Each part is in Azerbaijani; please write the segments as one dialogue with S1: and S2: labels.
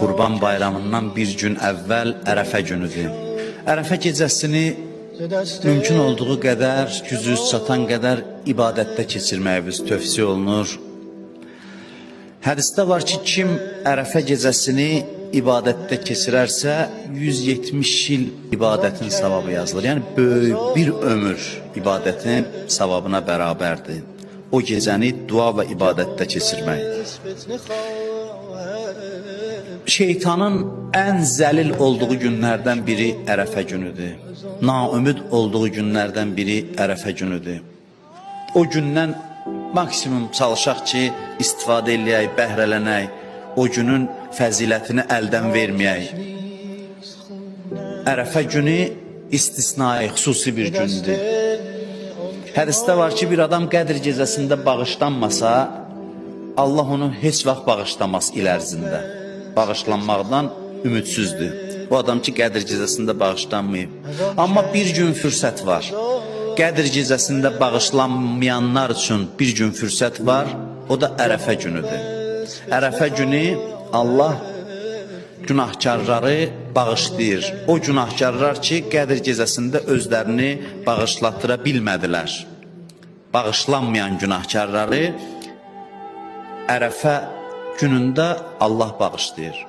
S1: Qurban Bayramından bir gün əvvəl Ərəfə günüdür. Ərəfə gecəsini mümkün olduğu qədər, gücünüz çatan qədər ibadətdə keçirməyimiz tövsiyə olunur. Hədisdə var ki, kim Ərəfə gecəsini ibadətdə keçirərsə, 170 il ibadətin savabı yazılır. Yəni, böyük bir ömür ibadətin savabına bərabərdir. O gecəni dua və ibadətdə keçirmək. Şeytanın ən zəlil olduğu günlərdən biri Ərəfə günüdür. Naümid olduğu günlərdən biri Ərəfə günüdür. O gündən maksimum çalışaq ki, istifadə eləyək, bəhrələnək, o günün fəzilətini əldən verməyək. Ərəfə günü istisnai, xüsusi bir gündür. Hədisdə var ki, bir adam Qədr gecəsində bağışlanmasa, Allah onu heç vaxt bağışlamaz il ərzində. Bağışlanmaqdan ümidsizdir. Bu adam ki, Qədr gecəsində bağışlanmayıb. Amma bir gün fürsət var. Qədr gecəsində bağışlanmayanlar üçün bir gün fürsət var, o da Ərəfə günüdür. Ərəfə günü Allah günahkarları bağışlayır. O günahkarlar ki, Qədr gecəsində özlərini bağışlatdıra bilmədilər. Bağışlanmayan günahkarları Ərəfə günündə Allah bağışlayır.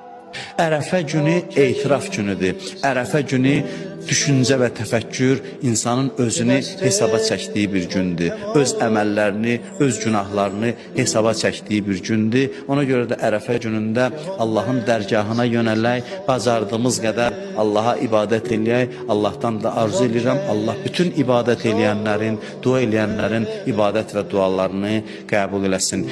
S1: Ərəfə günü etiraf günüdür. Ərəfə günü düşüncə və təfəkkür insanın özünü hesaba çəkdiyi bir gündür. Öz əməllərini, öz günahlarını hesaba çəkdiyi bir gündür. Ona görə də Ərəfə günündə Allahın dərgahına yönələk, bacardığımız qədər Allaha ibadət eləyək. Allahdan da arzu eləyirəm, Allah bütün ibadət eləyənlərin, dua eləyənlərin ibadət və dualarını qəbul eləsin.